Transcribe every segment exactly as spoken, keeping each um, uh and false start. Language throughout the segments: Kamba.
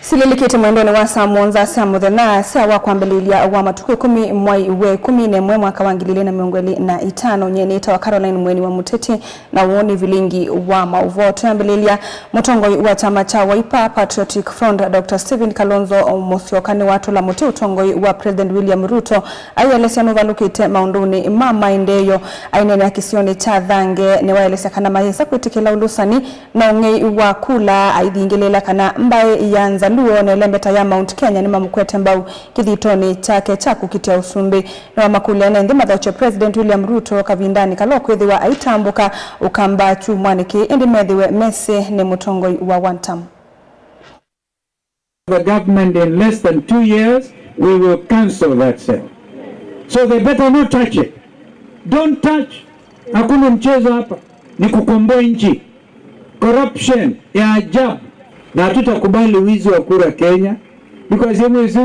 Silĩlĩkĩte mwendonĩ wa saa mũonza sya mũthenya sya wa kwambĩlĩlya wa matukũ ĩkũmi mwai wa ĩkũmi na ĩmwe mwaka wa ngili ilĩ na mĩongo ĩlĩ na itano, nyie nĩtawa Caroline Mweni wa Mũteti, na ũũ nĩ vilingi wa maũvoo. Twĩambĩlĩlya, mũtongoi wa kyama kya Wiper Patriotic Front, Doctor Stephen Kalonzo Musyoka nĩwatũla mũtĩ ũtongoi wa President William Ruto, aielesya nũvalũkĩte maũndũnĩ ma maendeeo. Aineenea kĩsionĩ kya Thange, nĩwaelesya kana mayĩsa kwĩtĩkĩla ũlũsani na ũng'ei wa kula, aithingĩlĩĩla kana mbaĩ ya Nzaluo na ĩlembeta ya Mount Kenya nĩmamũkwete mbau kĩthitonĩ kyake kya kũkitĩa ũsumbĩ. Nĩwamakũlya ene nthĩ mathokye President William Ruto kavindanĩ kala ũkwĩthĩwa aitambũka ũkamba kyumwanĩ kĩĩ, ĩndĩ methĩwe mesĩ nĩ mũtongoi wa one term. The government in less than two years, we will cancel that sale. So they better not touch it. Don't touch. Hakuna mchezo hapa. Ni kukomboa nchi. Corruption ya ajabu. Na hatutakubali wizi wa kura Kenya. Because hivi hizi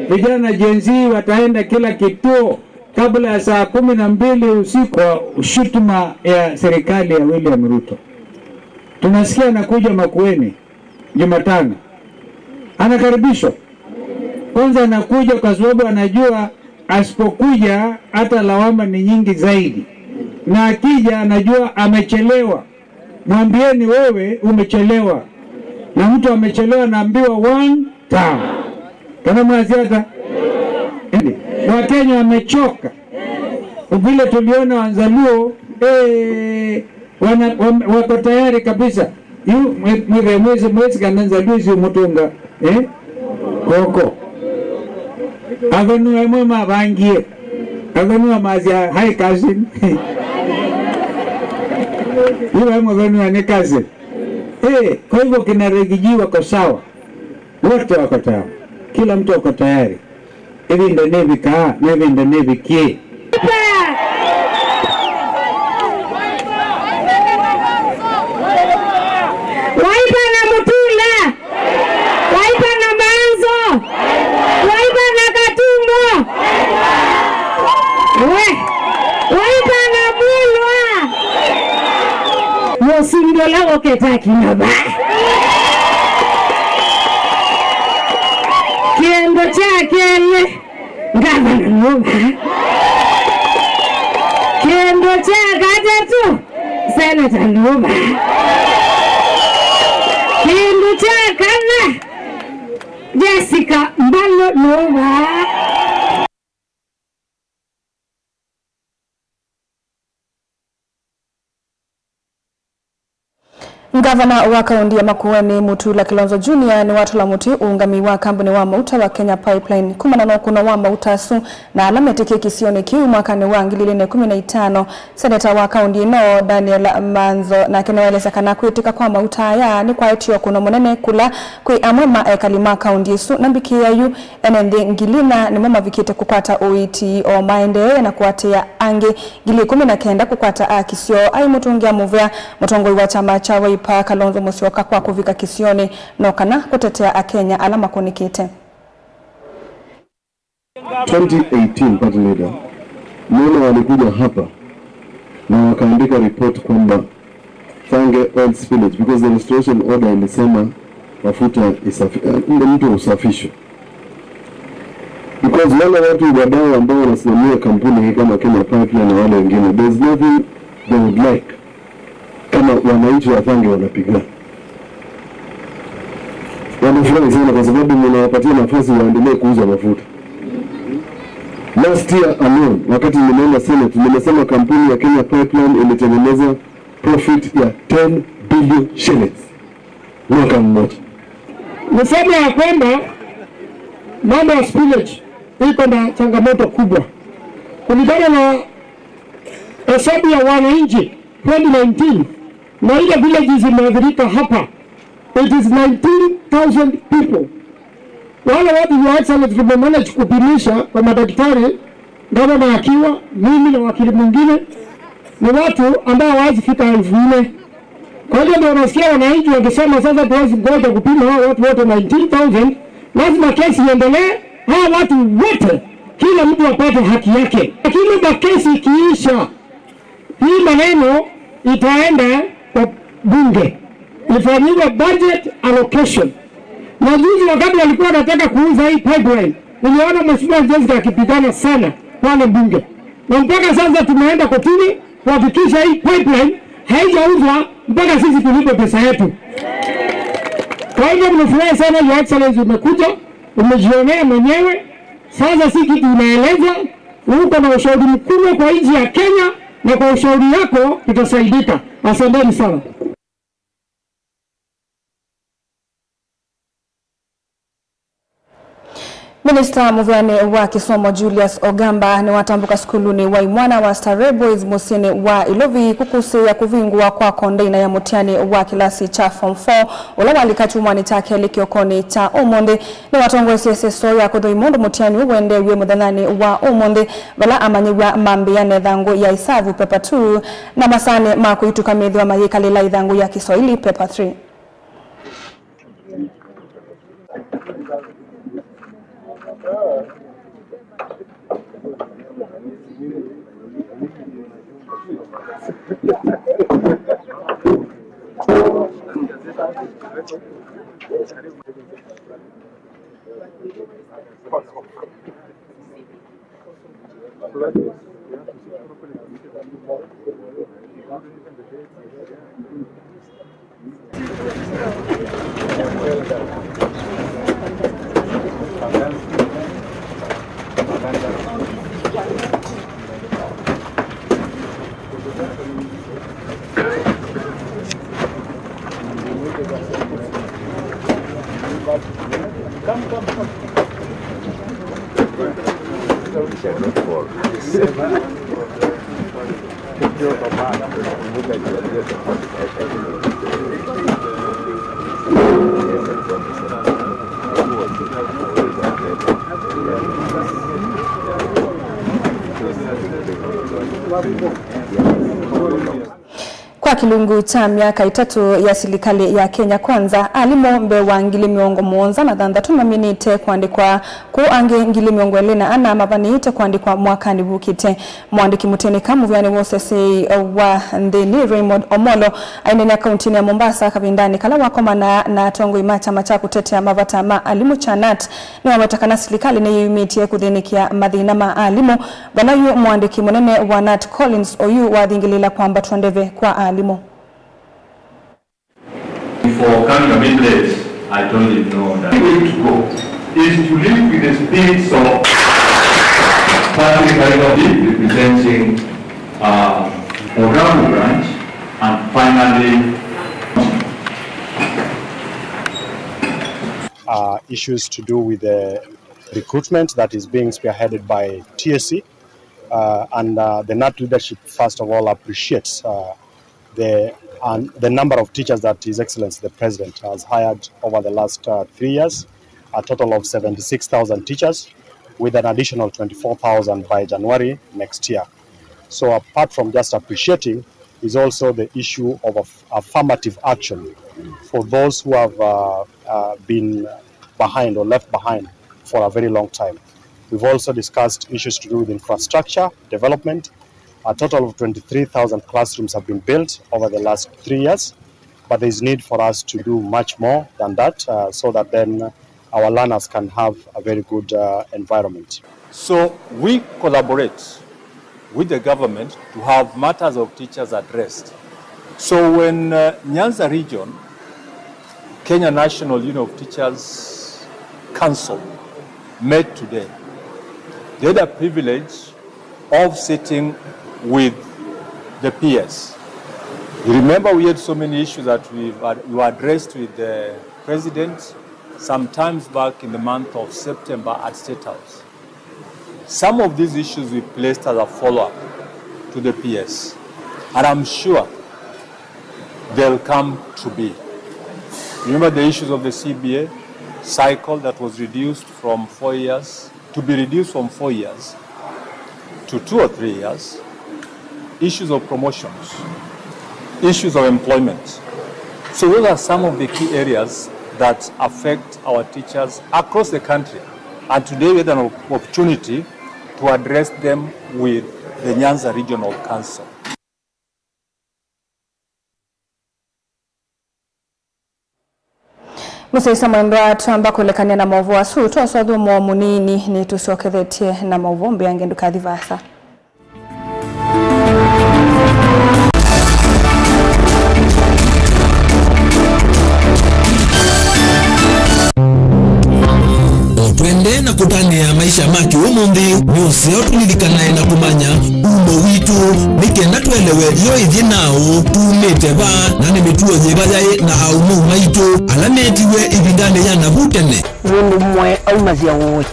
vijana Gen Z wataenda kila kituo kabla ya saa kumi na mbili usiku kwa shutuma ya serikali ya William Ruto. Tunasikia anakuja Makueni. Jumatano. Anakaribishwa. Kwanza anakuja kwa sababu anajua asipokuja hata lawama ni nyingi zaidi. Na akija anajua amechelewa. Mwambieni wewe umechelewa. Na mtu amechelewa anaambiwa one time. Kana mwasi hata? Wakenya wamechoka. Vile tuliona Wanzaluo, eh, wana, wam-, wako tayari kabisa. Yu mwe-, mwĩthĩe mwĩsĩ, mwĩsĩ kana Nzaluo isu mũtũnga, eh? Koko. Athanu amwe mavangie. Athanu amasya, "Hi, cousin." Yu we mũthanu nĩ cousin. Eh, kwa hivyo kina Rigiji wako sawa. Wote wako tayari. Kila mtu ako tayari. Ĩvinda nĩvikaa, na ĩvinda nĩvikie. Wiper na Mutula, Wiper na Mbanzo, Wiper na Katumbo. We, Wiper na Mulwa. Mũsumbĩ ũla wokete akina va? Kĩndũ kya kelĩ, ngavana nũva. Kĩndũ kya katatũ, seneta nũva. Kĩndũ kya kana, Jessica Mbalũ nũva. Ngavana wa kaũndi ya Makueni, Mutula Kilonzo Junior, nĩwatũla mũtĩ ũũngami wa kambuni wa mauta wa Kenya Pipeline kumana na ũkũno wa mauta asu na ala metĩkie kĩsionĩ kĩu mwakanĩ wa ngili ilĩ na ĩkũmi na itano. Seneta wa kaũndi ĩno, Daniel Manzo, nake nĩwaelesya kana kwĩtĩka kwa mauta aya nĩkwaetie ũkũno mũnene kũla kwĩ amwe ma ekali ma kaũndi ĩsu, na mbikĩĩa yu, ene nthĩ ngili ina nĩmo mavikĩte kũkwata ũiiti o maendeee na kũatĩĩa angĩ ngili ĩkũmi na kenda kũkwata aki syoo. Aimũtũngĩa mũvea mũtongoi wa kyama kya Wiper, Kalonzo Musyoka, kwa kũvika kĩsionĩ no kana kũtetea Akenya ala makũnĩkĩte. Twenty eighteen party leader, naona walikuja hapa na wakaandika report kwamba Thange oil spillage, because the restoration order ilisema mafuta isafi-, eh, ule mto usafishwe. Because wale watu wadau ambao wanasimamia kampuni hii kama Kenya Pipeline na wale wengine, there's nothing they would like kama wananchi wa Thange wanapigana. Wanafurahi sana kwa sababu mnawapatia nafasi waendelee kuuza mafuta. Last year alone, wakati nimeenda Senate, nimesema kampuni ya Kenya Pipeline ilitengeneza profit ya ten billion shillings mwaka mmoja. Niseme ya kwamba mambo ya spillage iko na changamoto kubwa. Kulingana na hesabu ya wananchi twenty nineteen, na ile villages zimeathirika hapa, it is nineteen thousand people. Wale watu, Your Excellency, tumemanage kupimisha kwa madaktari, gavana akiwa, mimi na wakili mwingine, ni watu ambao hawawezi fika elfu nne. Kwa hivyo ndio unasikia wananchi wakisema, "Sasa tuwezi ngoja kupima hao watu wote nineteen thousand, lazima kesi iendelee, hao watu wote, kila mtu apate haki yake." Lakini ba kesi ikiisha, hii maneno itaenda kwa bunge, ifanyiwe budget allocation. Na juzi wakati walikuwa wanataka kuuza hii pipeline, niliona Mheshimiwa Jessica akipigana sana pale bunge. Na mpaka sasa tumeenda kotini kuhakikisha hii pipeline haijauzwa mpaka sisi tulipe pesa yetu. Kwa hivyo nimefurahi sana, Your Excellency, umekuja, umejionea mwenyewe. Sasa si kitu unaeleza, uko na ushauri mkubwa kwa nchi ya Kenya, na kwa ushauri yako tutasaidika. Asanteni sana. Minista mũvĩanĩ wa kĩsomo Julius Ogamba nĩwatambũka sukulunĩ wa imwana wa Starehe Boys mũsyĩnĩ wa Ilovi kũkũsĩĩa kũvingũwa kwa kondeina ya mũtiani wa kĩlasi kya Form four, ũla walika kyumwanĩ kya kelĩ kĩokonĩ kya ũmũnthĩ. Nĩwatongoesye ĩseso ya kũthũima ũndũ mũtiani ũũ wendeew'e mũthenyanĩ wa ũmũnthĩ, vala amanyĩw'a mambĩĩa na ĩthangũ ya isavu, paper two, na masanĩ ma kũitũka methĩwa mayĩkalĩla ĩthangũ ya Kiswahili, paper three. Kwa kĩlungu kya myaka ĩtatũ ya silikalĩ ya Kenya Kwanza, alimũ mbee wa ngili mĩongo mũonza na thanthatũ maminĩte kũandĩkwa, kũu angĩ ngili mĩongo ĩlĩ na ana mavanĩĩte kũandĩkwa mwakanĩ vũkĩte. Mũandĩki mũtĩnĩka mũvĩanĩ wa ũseseei wa nthĩnĩ Raymond Omolo aineenea kauntinĩ ya Mombasa kavindanĩ kala wakomana na atongoi ma kyama kya kũtetea mavata ma alimũ kya nat. Nĩwaweta kana silikalĩ nĩyĩyumĩtye kũthĩnĩkĩa mathĩna ma alimũ, vala yu mũandĩki mũnene wa nat Collins Oyuu wathingĩlĩĩla kwambatw'a ndeve kwa alimũ. Before coming a bit late, I told him no, that the way to go is to live with the spirits of Patrick Aigadi representing uh, Ogabu branch, and finally uh, issues to do with the recruitment that is being spearheaded by T S C, uh, and uh, the nat leadership first of all appreciates uh, the, and the number of teachers that His Excellency the President has hired over the last uh, three years, a total of seventy-six thousand teachers, with an additional twenty-four thousand by January next year. So apart from just appreciating, is also the issue of aff- affirmative action for those who have uh, uh, been behind or left behind for a very long time. We've also discussed issues to do with infrastructure development. A total of twenty-three thousand classrooms have been built over the last three years, but there is need for us to do much more than that uh, so that then our learners can have a very good uh, environment. So we collaborate with the government to have matters of teachers addressed. So when uh, Nyanza region, Kenya National Union of Teachers Council met today, they had a privilege of sitting with the P S. You remember we had so many issues that we were addressed with the president sometimes back in the month of September at State House. Some of these issues we placed as a follow-up to the P S, and I'm sure they'll come to be. Remember the issues of the C B A cycle that was reduced from four years, to be reduced from four years to two or three years, issues of promotions, issues of employment. So those are some of the key areas that affect our teachers across the country. And today we had an op- opportunity to address them with the Nyanza Regional Council. Mũsyaĩĩsya mwendwa, twamba kũlekany'a na maũvoo asu, twasoa thũmũo mũnini, nĩtũsyokethetye na maũvoo mbeange, ndũkathi vaasa. O twendee na kũtanĩa maisha ma kĩũmũnthĩ, nĩ ũseo tũlilikanae na kũmanya ũmo witũ, nĩ kenda twelewe yo ĩthyĩ naũ, tumĩte va, na nĩ mĩtuo yĩva yaĩ na aũmau maitũ ala meetiwe ĩvindanĩ ya navu tene. Mũndũ mũoe aumasya ũĩ,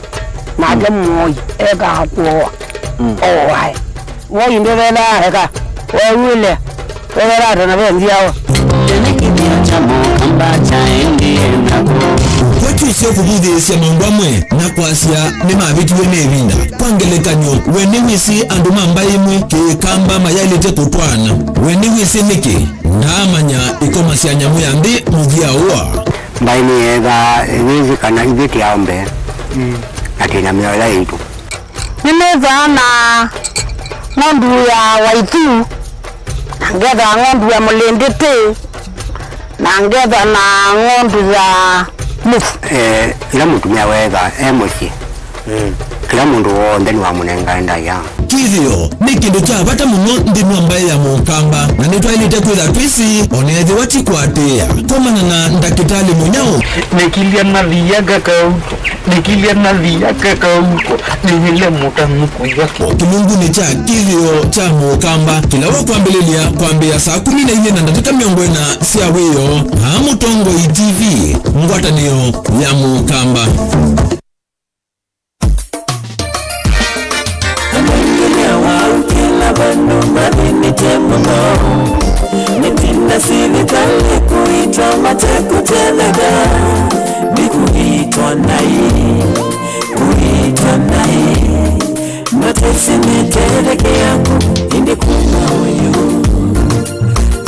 nake mũoi ekaa kũoa. Mm. Oae. Woi ndĩvela eka. Wewile. Wewela ata na ve nziawa. Tene kĩthĩo kya Mũkamba kyaendie nako. Kwa kyusyo kũvũthĩĩsya maũndũ amwe na kwasya nĩmavĩtiwe nĩ ĩvinda. Kwa ngelekany'o, we nĩwĩsĩ andũ ma mbaĩ ĩmwe Kĩkamba mayaĩlĩte kũtwaana? We nĩwĩsĩ nĩkĩ? Ndaamanya ĩkoma sya nyamũ ya nthĩ mũthya ũa. Mbaĩ nĩyeethaa ĩyĩsĩ kana ithyĩ tĩ aũmbe, mm, na twĩ na mĩoyo yaitũ. Nĩnĩthaa na ng'ondu ya waithu, na ngetha ng'ondu ya mũlĩndĩtĩ, na ngetha na ng'ondu ya mũvu. Eh, ĩla mũtumĩa weetha e mũsyĩ, mm, kĩla mũndũ w'onthe nĩwamũnengae ndaĩa. Kĩthĩo nĩ kĩndũ kya vata mũno nthĩnĩ wa mbaĩ ya Mũkamba, na nĩtwaĩlĩte kwĩtha twĩsĩ, o na ethĩwa ti kũatĩĩa. Komana na Ndakĩtalĩ Mũnyao. Nĩkilya na thia kakauko, nĩkilya na thia kakauko, nĩw'ĩle mũtanu kũiva kĩ. O kĩlungunĩ kya kĩthĩo kya Mũkamba, kĩla wa kwambĩlĩlya kwambĩĩa saa kũmi na ilĩ na ndatĩka mĩongo ĩna sya wĩoo, vaa Mũtongoi T V, ngwatanĩo ya Mũkamba. Maendeleo wa kĩla vandũ mathĩnĩte mũno. Nĩtinda sivitalĩ kũitwa matekũtetheka. Nĩ kũitwa naĩ, kũitwa naĩ. Matesĩ nĩtethekea kũ, ĩndĩ kuma ũyũ.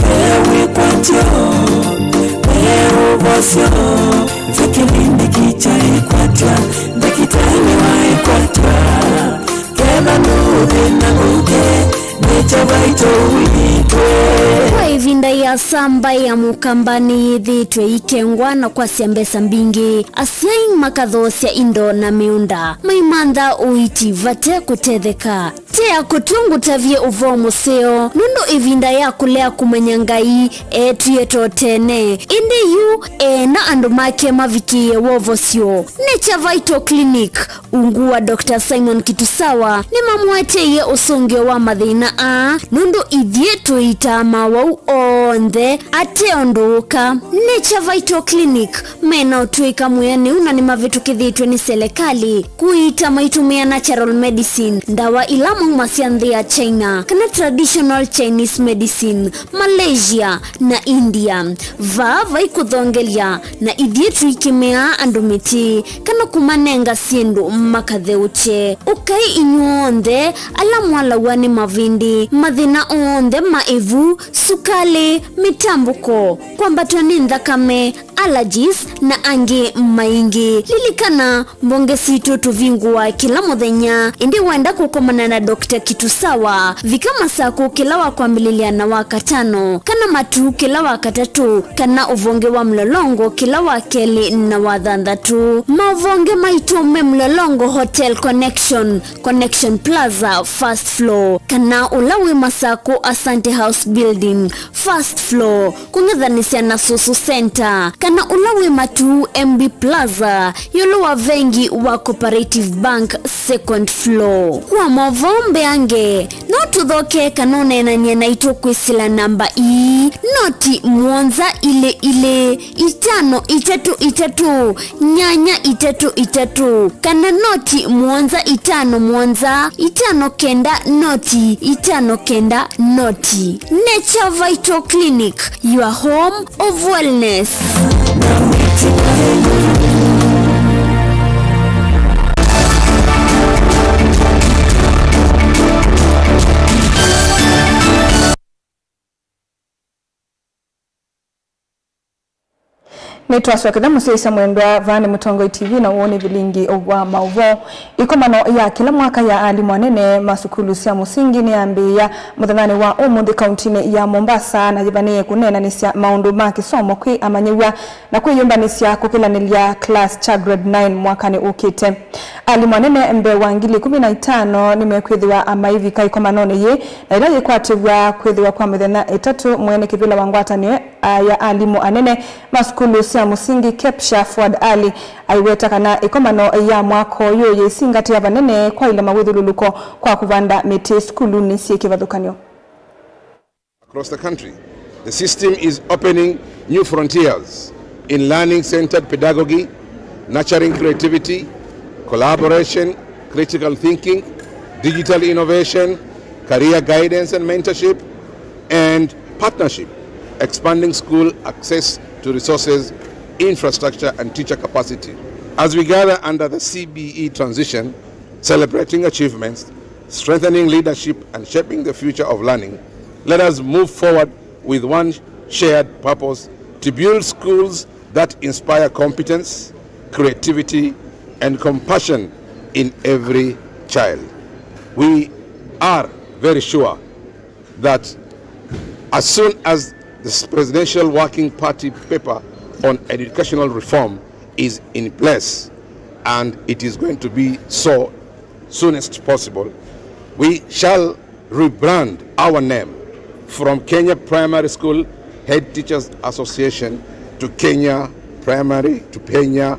Ve wĩkwatyo, ve ũvosyo. Ve kĩlindiki kya ĩkwatya, ndakĩtalĩ wa ĩkwatya, ketha nũthĩna ũngĩ, nĩkyo vaitũ ũitwe. Kwa ĩvinda ĩasa, mbaĩ ya Mũkamba nĩyĩthĩĩtwe ĩikengwa na kwasya mbesa mbingĩ, asyai makathoosya indo na mĩũnda, maimantha ũiiti vate kũtetheka. Tea kũtũ ngũtavye ũvoo mũseo, nũndũ ĩvinda ya kũlea kũmanya Ngai eetw'ĩe to tene. Ĩndĩ yu eenda andũ make mavikĩĩe wovosyo. Nature Vital Clinic, ungu wa Doctor Simon Kitusawa, nĩmamũatĩĩe ũsũngĩo wa mathĩna aa, nũndũ ithyĩ tũiitaa mawau onthe ate ũndũ ũka. Nature Vital Clinic, mena ũtũĩka mwĩanĩu na nĩmavĩtũkĩthĩtw'e nĩ selekalĩ kũiita maitũmĩa natural medicine, ndawa ila maumasya nthĩ ya China, kana traditional Chinese medicine, Malaysia na India. Vaa vai kũthongelya, na ithyĩ tũikĩmĩaa andũ mĩtĩ kana kũmanenga syĩndũ makatheũkye. Ũkai inyw'onthe ala mwalaw'a nĩ mavĩndĩ, mathĩna onthe ma ĩvu, sukalĩ, mĩtambũko, kwambatwa nĩ nthakame, allergies, na angĩ maingĩ. Lilikana, mbonge sitũ tũvingũaa kĩla mũthenya, ĩndĩ wenda kũkomana na Doctor Kitusawa, vika Masakũ kĩla wa kwambĩlĩlya na wa katano, kana Matuu kĩla wa katatũ, kana ũvonge wa Mlolongo kĩla wa kelĩ na wa thanthatũ. Maũvonge maitũ me Mlolongo Hotel Connection, Connection Plaza, first floor, kana ũla wĩ Masakũ Asante House Building, first floor, kũng'ethanĩsya na Susu Center, kana ũla wĩ Matuu M B Plaza, ĩũlũ wa vengi wa Cooperative Bank, second floor. Kwa maũvoo mbeange, no tũthoke kana ũneenany'e naitũ kwĩsĩla namba ii, noti mũonza ilĩ ilĩ, itano itatũ itatũ, nyanya itatũ itatũ, kana noti mũonza itano mũonza, itano kenda noti, itano kenda noti. Nature Vital Clinic, your home of wellness. Nĩtwasokethya mũsyaĩĩsya mwendwa, vaa nĩ Mũtongoi T V na ũũ nĩ vilingi wa maũvoo. Ĩkomano ya kĩla mwaka ya alimũ anene ma sukulu sya mũsingi nĩyambĩĩa mũthenyanĩ wa ũmũnthĩ kauntinĩ ya Mombasa, na yĩvanĩĩe kũneenanĩsya maũndũ ma kĩsomo kwĩ amanyĩw'a na kwĩyũmbanĩsya kũkĩlanĩlya class kya grade nine mwakanĩ ũkĩte. Alimũ anene mbee wa ngili ikũmi na itano nĩmekwĩthĩwa maivika ĩkomanonĩ yĩĩ, na ĩla yĩkwatĩw'a kwĩthĩwa kwa mĩthenya ĩtatũ. Mwene kĩvĩla wa ngwatanĩo ya alimũ anene ma sukulu sya mũsingi, KEPSHA, Fuad Ali, aiweta kana ĩkomano ya mwaka ũyũ yĩisingatĩa vanene kwaĩla mawĩthyũlũlũko kwa kũvanda mĩtĩ sukulunĩ syĩ kĩvathũkany'o. Across the country, the system is opening new frontiers in learning-centered pedagogy, nurturing creativity, collaboration, critical thinking, digital innovation, career guidance and mentorship, and partnership, expanding school access to resources, infrastructure, and teacher capacity. As we gather under the C B E transition, celebrating achievements, strengthening leadership, and shaping the future of learning, let us move forward with one shared purpose: to build schools that inspire competence, creativity, and compassion in every child. We are very sure that as soon as the Presidential Working Party paper on educational reform is in place, and it is going to be so soonest possible, we shall rebrand our name from Kenya Primary School Head Teachers Association to Kenya Primary, to Kenya,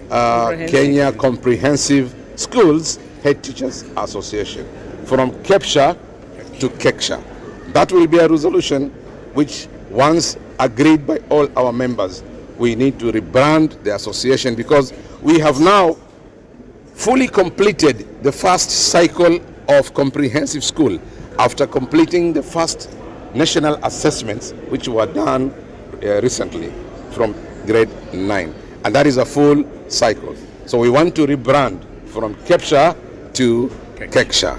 uh, Comprehensive. Kenya Comprehensive Schools Head Teachers Association, from KEPSHA to KEKSHA. That will be a resolution which, once agreed by all our members, we need to rebrand the association, because we have now fully completed the first cycle of comprehensive school after completing the first national assessments which were done, uh, recently from grade nine. And that is a full cycle. So we want to rebrand from KEPSHA to KEKSHA.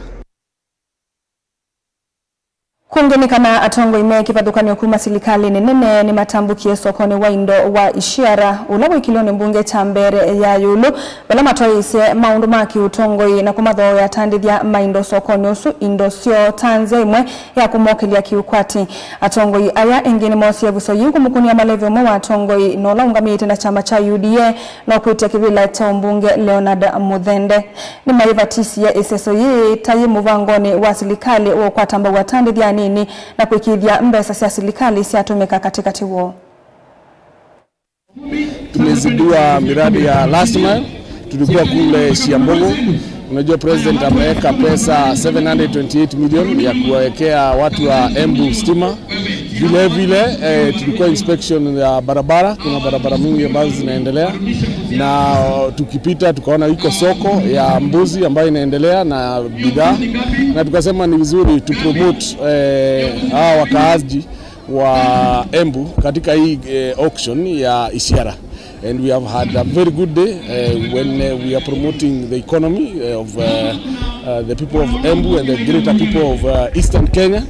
Kũngĩ nĩ kana atongoi me kĩvathũkany'o kuma silikalĩnĩ nene nĩmatambũkie sokonĩ wa indo wa Isiara, ũla wĩ kĩlĩonĩ mbunge kya mbere ya ĩũlũ, vala matwaĩĩsye maũndũ ma kĩũtongoi na kũmathooea atandĩthya ma indo sokonĩ ũsu, indo syoo ta nzĩa ĩmwe ya kũmokelya kĩũkwati. Atongoi aya ĩngĩ nĩmoosie ĩvuso yĩu kũmũkũnĩa maleve ũmwe wa atongoi na ũla ũngamĩĩte na kyama kya U D A na ũkwĩtya kĩvĩla kya ũmbunge Leonard Muthende. Nĩmaĩvatisie ĩseso yĩĩ ta yĩ mũvangonĩ wa silikalĩ wa ũkwata mbau atandĩthya anini na kũĩkĩĩthya mbesa sya silikalĩ isyatũmĩka katĩkatĩ woo. Tumezindua miradi ya last mile. Tulikuwa kule Siambogo. Unajua president ameweka pesa seven hundred twenty-eight million ya kuwawekea watu wa Embu stima. Vile vile, eh, tulikuwa inspection ya barabara. Kuna barabara mingi ambazo zinaendelea, na tukipita tukaona iko soko ya mbuzi ambayo inaendelea na bidhaa, na tukasema ni vizuri tu promote, eh, hawa wakaaji wa Embu katika hii, eh, auction ya Isiara. And we have had a very good day, uh, when, uh, we are promoting the economy, uh, of, uh, uh, the people of Embu and the greater people of, uh, Eastern Kenya.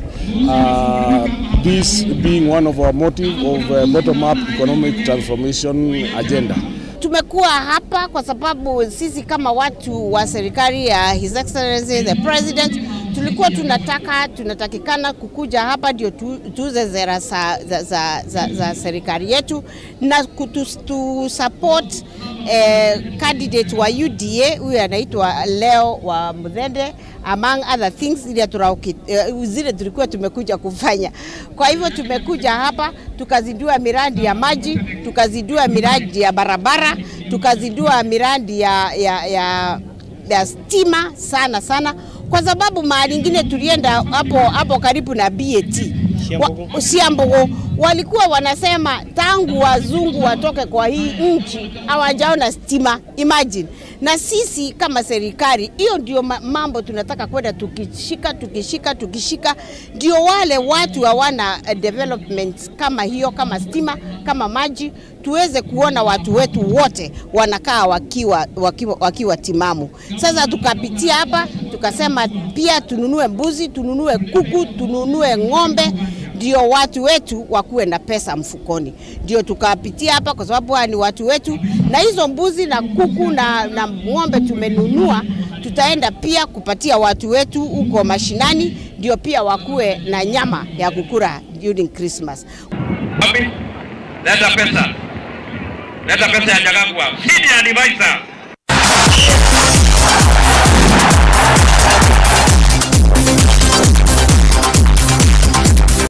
Uh, this being one of our motive of, uh, bottom-up economic transformation agenda. Tumekuwa hapa kwa sababu sisi kama watu wa serikali ya His Excellency the President, tulikuwa tunataka, tunatakikana kukuja hapa ndio tu-, tuuze sera za, za, za, za, za serikali yetu na kutu-, tu support, eh, candidate wa U D A, huyu anaitwa Leo wa Muthende, among other things, ile turauki-, eh, zile tulikuwa tumekuja kufanya. Kwa hivyo tumekuja hapa, tukazindua miradi ya maji, tukazindua miradi ya barabara, tukazindua miradi ya, ya, ya ya stima sana sana, kwa sababu mahali ingine tulienda hapo, hapo karibu na B A T, wa-, Siambogo, walikuwa wanasema tangu wazungu watoke kwa hii nchi hawajaona stima. Imagine. Na sisi kama serikali, hiyo ndio ma-, mambo tunataka kwenda tukishika, tukishika, tukishika, ndio wale watu hawana, eh, developments kama hiyo, kama stima, kama maji, tuweze kuona watu wetu wote wanakaa wakiwa, wakiwa, wakiwa timamu. Sasa tukapitia hapa, tukasema pia tununue mbuzi, tununue kuku, tununue ng'ombe, ndio watu wetu wakuwe na pesa mfukoni. Ndio tukapitia hapa kwa sababu hawa ni watu wetu, na hizo mbuzi na kuku na, na ng'ombe tumenunua, tutaenda pia kupatia watu wetu huko mashinani, ndio pia wakuwe na nyama ya kukula during Christmas. Wapi? Leta pesa. Leta pesa ya Jagagwa. Senior advisor.